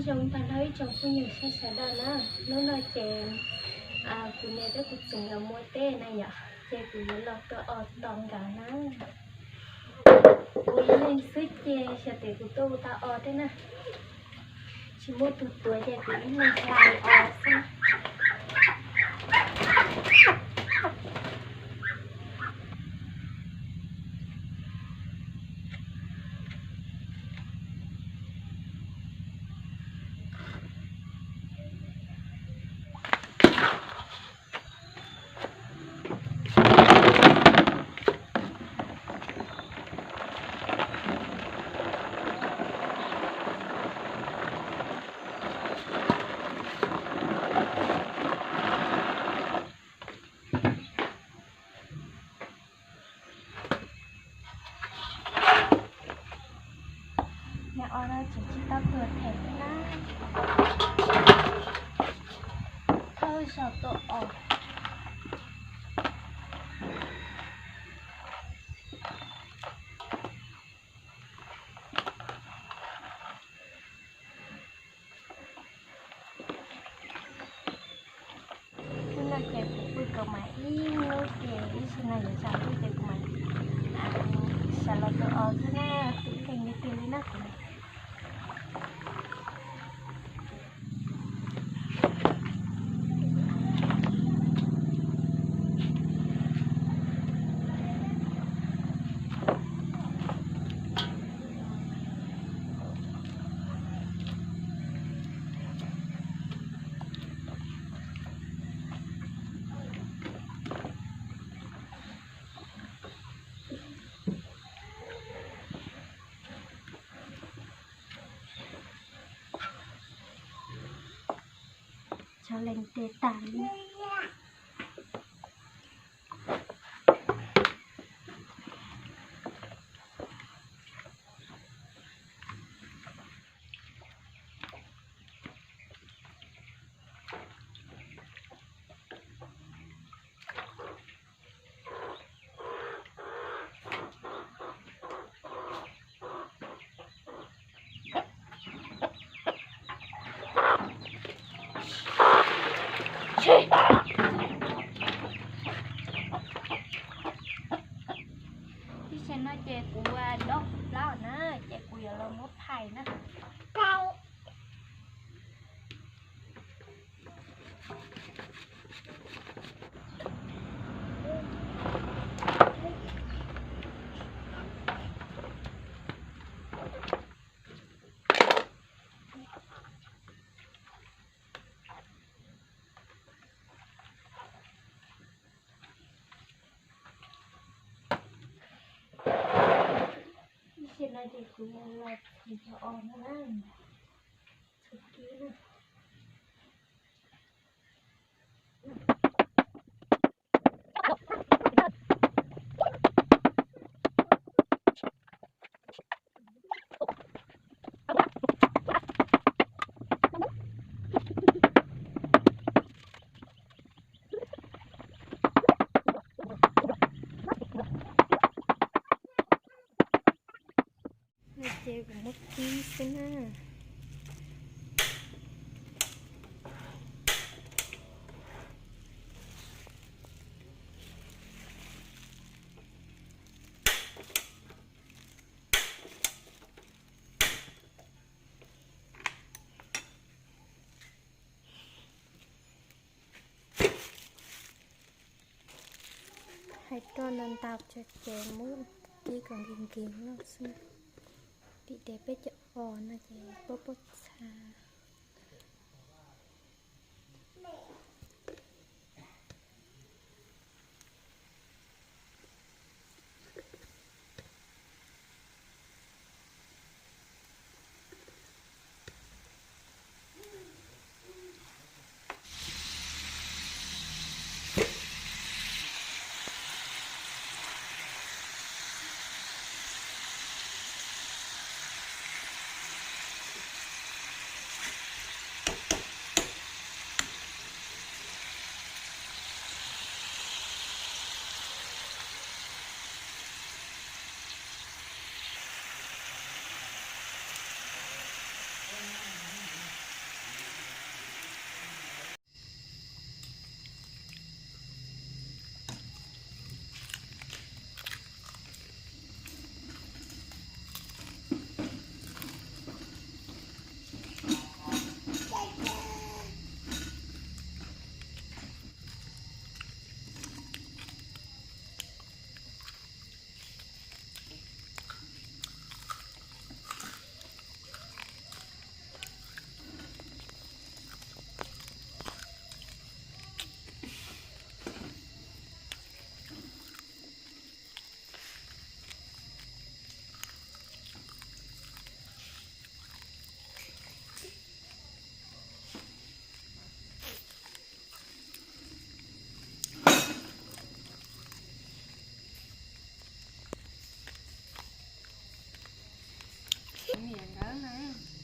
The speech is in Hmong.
Zoo tag nrho ib tsoom phooj ywg sawv daws na, hnub no ces kuv niam thiab kuv txiv nkawd muaj teb na yom, ces kuv yuav los tua os tos nkawd na. Kuv ib leeg xwb ces xyov tias kuv tua tau os thiab na. Tsis muaj tus tuav ces kuv ib leeg hlais os xwb. Niag os no tseem tsis tau tuag them thiab na. Thawj zaug tua os. Hnub no ces kuv pw kaus mom ib hnub ces ib sij no yuav tsaus ntuj ces kuv mam sawv los tua os xwb na, tus ib leeg li twg li na kuv. Tso lees tes tag li. Ib tsam no ces kuv dob kuv plaub na, ces kuv yuav los muab phais na. Ib tsam no ces kuv los txhom cov os no na, txhom kib na. No ces kuv muab kib xwb na. Hais tuaj ntau ntau ces muab kib kom nkig nkig loj xwb. Vim tias peb cov os no ces pob pob txha. na.